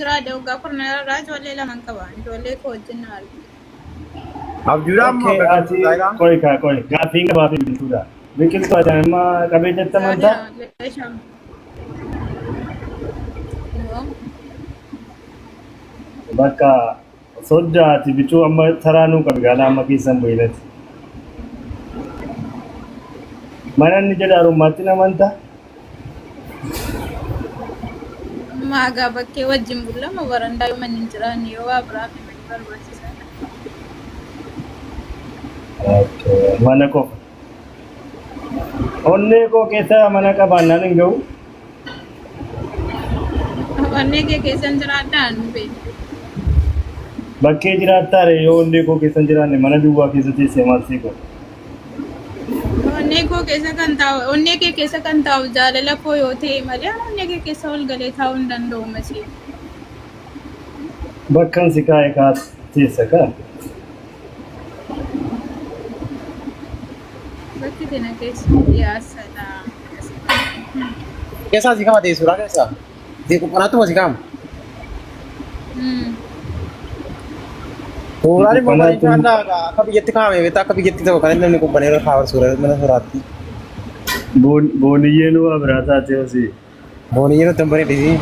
jiraadhe waggaa 10 irraa ijoollee laman qaba. Ijoollee koo wajjin na argite. Abjuudhaa ammoo Okay, akka ati gaa'ilaa. qoy kaa qoy gaaffiin qabaa fi biqiltuudha. Biqiltuu ati amma qabeenyatti amantaa? Gaariidha. Sham. No. Bakka soddaa ati bicuu amma taraa nuu qabi gaala amma keessan bu'inati. Mana inni jedha harummaatti amantaa? Maagaa bakkee wajjin bullama barandaa yoo manni hin jiraanne yoo waa biraa fi manni barbaachisaadha. Okay, mana qofa. Onnee koo keessa mana qabaannaan hin ga'u. Onnee kee keessa hin jiraadhaa nu beektu. Bakkee jiraattaare yoo onnee koo keessa hin jiraanne mana duwwaa keessa teessee maal sii godha? Onnee koo keessa kan taa'u onnee kee keessa kan taa'u jaalala koo yoo ta'e malee ani onnee kee keessa ol galee taa'uu hin danda'u masii. Bakkan si kaa'e kaa teessa kaa. Bakki tena keessa yaa salaam. Keessaa si kama ta'e suuraa keessaa. Si quphanaattuma si kama. Suuraan immoo Quphanaa bareedaa dha. Akka biyyatti kaa'ame beektaa akka biyyatti ta'u kan inni namni quphanee irra kaa'u suuraa mana suuraatti. Booniyyeen waa biraa taatee osii. Booniyyee nutti hin bareedisi.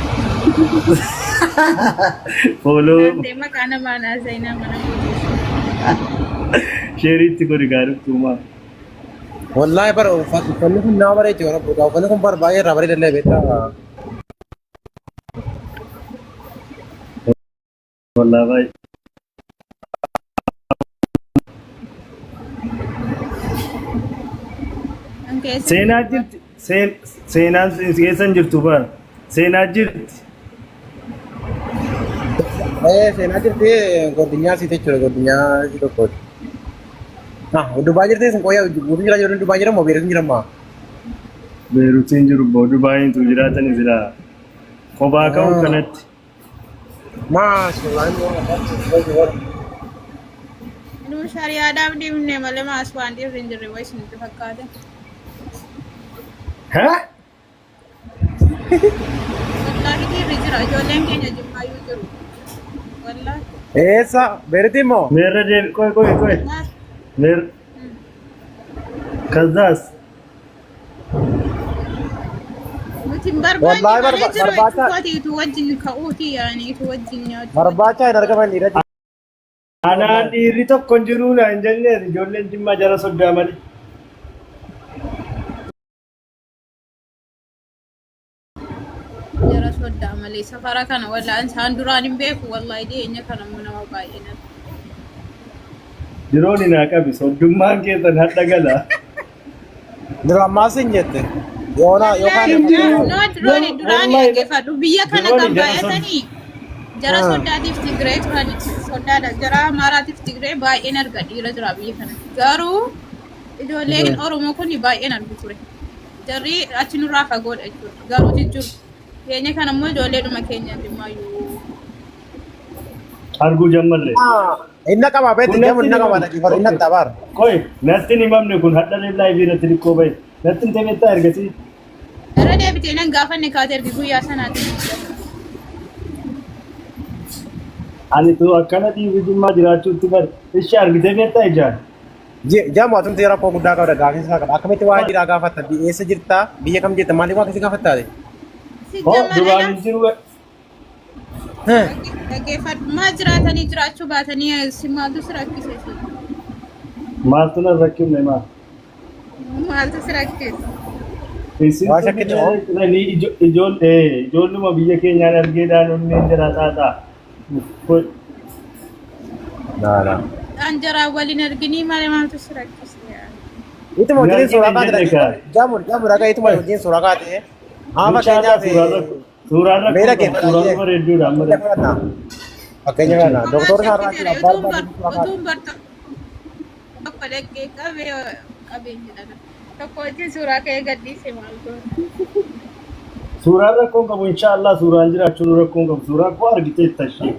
Fooloo Taatee maqaa namaa naasa'inaa mana koo keessa. sheeriitti godhi gaa dhuftuumaa. Wallaahi bara uffanni kun nama bareecha yeroo burqaa uffanni kun bara baay'ee irraa bareeda illee beektaa. Wallaahi baay'ee. Kan keessa Seenaa jirti. Seenaan keessa hin jirtu bara. Seenaa jirti. Ee seenaa jirti godinyaa siit jechuudha godinyaa si tokkooti. Ah Dubaay jirti sun qoyaa guutuu jira jiru Dubaay jira moo Beeruutiin jira moo? Beeruutiin jiru boo Dubaayiin tu jiraatani jira. Kophaa ka'u kanatti. Maa suuraan immoo Nu shari'aadhaaf deemne malee maas waan dhiirri hin jirre wayi isinitti fakkaate. Haa? Wallaahi dhiirri jira ijoolleen keenya jimmaayyuu jiru. Wallaahi. Eessa Beeruutiin moo? Meerra deebi qoy qoy qoy. Maas Meer kazaas nuti hin barbaanne Wallaahi malee jiru barbaacha jechuukooti utuu wajjin ka'uuti yaani utuu wajjin nyaachuu wajjin. barbaacha hin argaman dhiira Anaan dhiirri tokko hin jiruu na hin jenneef ijoolleen jimmaa jara soddaa malee. Jara soddaa malee safara kana wallaahi isaan duraan hin beeku wallaahi dhiyeenya kana immoo nama baay'ee natti. Dirooni naa qabi soddummaan keessan hadha gala. Dura ammaas hin jette. Yoona yookaan Wallaahi no dirooni duraani Wallahi dhaggeeffadhu biyya kana dirooni kan jara sod baay'atanii jara soddaatiif Tigree turan soddaadha jara Amaaraatiif Tigree baay'een arga dhiira jira biyya kana garuu ijoolleen Oromoo kun baay'een argu ture jarri achi nurraa fagoodha jechuudha garuu jijjiiru keenya kana immoo ijoolleedhuma keenya jimmaayyuu Arguu jammarre. Inna qaba beekti Kun jamu natti inna hin qaba himamne. dhaggeeffatu inna Okay. tabaar. Qoy natti hin himamne kun hadha live irratti xiqqoo bahe. Natti hin temettaa ergasii. Irra deebitee nan gaafanne kaate ergi guyyaa sanaatti. Ani tu akkana dhiirri jimmaa jiraachuutti bari. Ishee argitee beektaa ijaan? Jamu atumti rakkoo guddaa qabda gaafii isaa qaba. Akkamitti waa'ee dhiiraa gaafatta? Eessa jirta? Biyya kam jirta? Maaliif waa akkasii gaafatta? Si Hoo jammarra duraan hin jiru. Dhaggeeffadhu. Maa jiraatanii jiraachuu baatanii si maaltu si rakkise si? Maaltu na rakkifne maal? Maaltu si rakkise? Isin Waa shakkite moo? Ijoolluma biyya keenyaan argeedhaan onneen jara xaaxaa. Naa naa. An jaraa waliin arginii malee maaltu si rakkise? Ituma Hin wajjin suuraa argine kaate jenne kaa. jamu jamu ragaa ituma wajjin suuraa kaate. Amma Mucaa fakkeenyaaf suuraan mee rakkoo qabu dhaggeeffadha suuraan jee. bareedduudha amma Fakkeenya fudhadha. Fakkeenya fudhadha. Homaa Doktorri har'aa shakkiteera abbaa utuun bar abbaa suuraa kaate. utuun bar tokko dhaqee qabee qabeen jedhama. Tokko wajjin suuraa ka'ee gadhiise maal goona? Suuraan rakkoon qabu inshaallah suuraan jiraachuun rakkoon qabu suuraa koo argiteetta ishee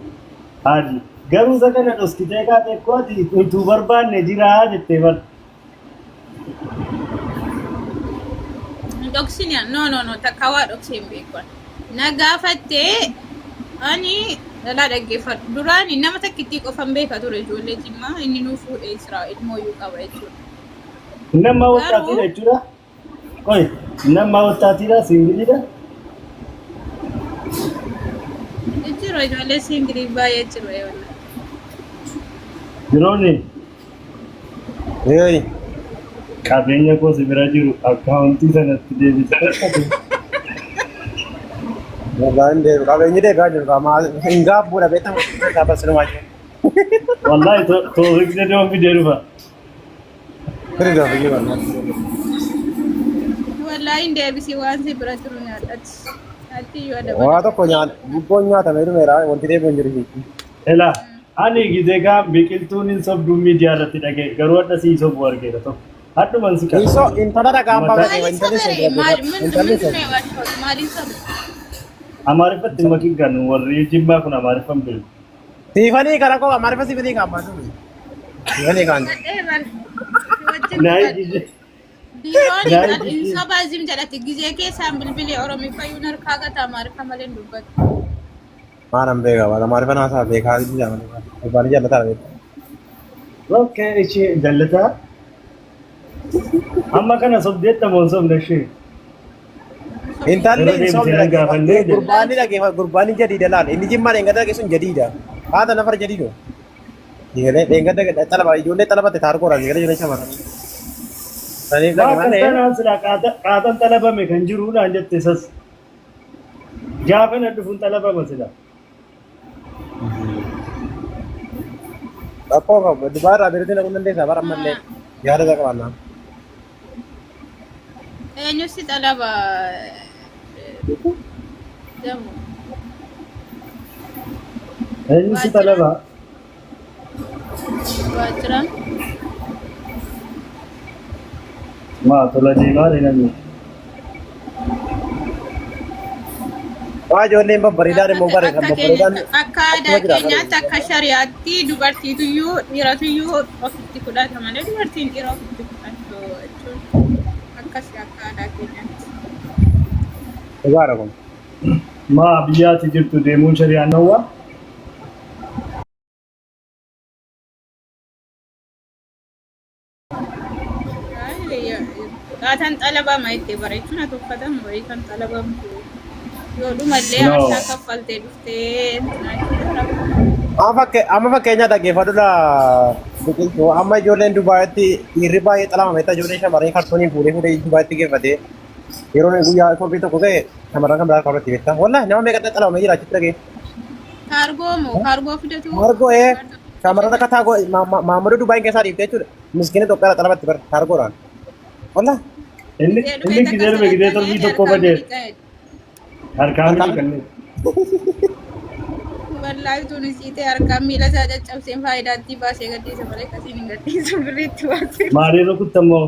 haadi garuu isa kana dhoskitee kaatee koo ati utuu barbaanne jiraa jettee bar Hin dhoksine no no no takka waa dhoksee hin beeku. Na gaafattee Ani dhalaa dhaggeeffadhu. Duraani nama takkittii qofan beeka ture ijoollee Jimmaa inni nuu fuudhee jira ilmooyyuu qaba jechuudha. Inni ammaa wattaatiidha Garuu jechuudha. Qoy, inni ammaa wattaatiidha siingiliidha. jiru ijoollee siingilii baay'ee jiru eewwan. Jiroonni Ee. qabeenya koo si bira jiru akkaawuntii sanatti deebise. Wallahi deebi qabeenyi deebi'aa jiru qaba hin gaabbuudha beekama isaa basinumaa jiru. Wallahi toofik jedhee fidee dhufa. Firi toofik wallahi. Wallaahi hin deebisii waan si bira jiru nyaadhati. Ati iyyuu Waa adabadha. tokko nyaata gubboon nyaatamee dhumeera wanti deebi'u hin jiru jechuudha. Ela ani gizee kaan biqiltuun hin sobduu miidiyaa irratti dhaga'e garuu hadha sii sobu argeera tokko. Hadhuman si qaba. Isoo intala dhagaan Mataa baafate Maaliin intalli sobere? sun Maal min intalli min sun mee waashoot maaliin sobe? Amaariffatti makin kan warri Jimmaa kun Amaariffan beeku. siifanii kara koo amaarifa siifanii kan baatu siifanii kan Gadhee bar si wajjin Naayii dubbadhu. jijji. Biiroon Naayii hin jijji. sobaa zim jedhati gizee keessaan bilbilee Oromiffayuun harkaa gata Amaariffa malee hin dubbatu. maanan beekaa waan amaarifa naasaa beekaa jira malee jallataa beekaa. Okay, ishee jallataa. Amma kana sobdeetta moo hin sobne ishee? Intalli Yeroo hin deebisee sobne nan gaafannee jedhe. gurbaanni dhageeffa gurbaanni jadiida laal inni jimmaa dheengadda dhageessu sun jadiida haata nafar jadiido. Digalee dheengadda xalaba ijoollee xalabate taarkoodha digalee ijoollee shamarranii. Saniif Maa dhage akkas malee tanaan silaa qaatan xalabame kan jiruudhaan jette sas. Gaafa na dhufuun xalabama silaa. Rakkoo qabu Dubaay irraa Beeruutiin dhaquu dandeessaa bara ammallee yaada isaa qabaannaa. Eenyu si xalaba jamu? Eenyu si xalaba? Waajjiraan Maa tola deemaa namni. Waa ijoolleen babbareedaan immoo bare kan Akka keenya babbareedaan akka achuma aadaa jira bare. keenyaatti akka shari'aatti dubartiituyyuu dhiiratuyyuu ofitti fudhata malee dubartiin dhiira ofitti fudhattu jechuun akkasi akka aadaa keenyaatti. Dhugaadha kun. Maa biyyaati jirtu deemuun shari'aan dhowwaa? Qaataan xalabama itti bareechuun ati uffatamu wayii kan xalabamtu yoo dhumallee No. aarsaa kaffaltee dhuftee Amma fakkeenyaa dhaggeeffadhu biqiltuu amma ijoolleen Dubaayitti dhiirri baay'ee xalabama beektaa ijoolleen shamarranii kartooniin fuudhee fuudhee Dubaayitti geeffatee yeroo inni guyyaa torbee tokko ga'e shamarran kan biraa kaawwatti beektaa. Wallahi nama meeqa xalabamee jira achitti dhagee. Kaargoo moo kaargoo fidatu Kaargoo ee shamarran akka taagoo maammadoo Dubaayin keessaa dhiifte jechuudha. Miskiina Itoophiyaa xalabatti bara kaargoodhaan. Wallahi Inni inni gizee dhufe gizee torbii tokko badee harkaa miti kanneen. Wallaahi tun isiitee harkaan miila isaa caccabseen faayidaatti baasee gadhiisa malee akkasiin hin gadhiisu birriitti baasee. Maaliin rukuttammoo?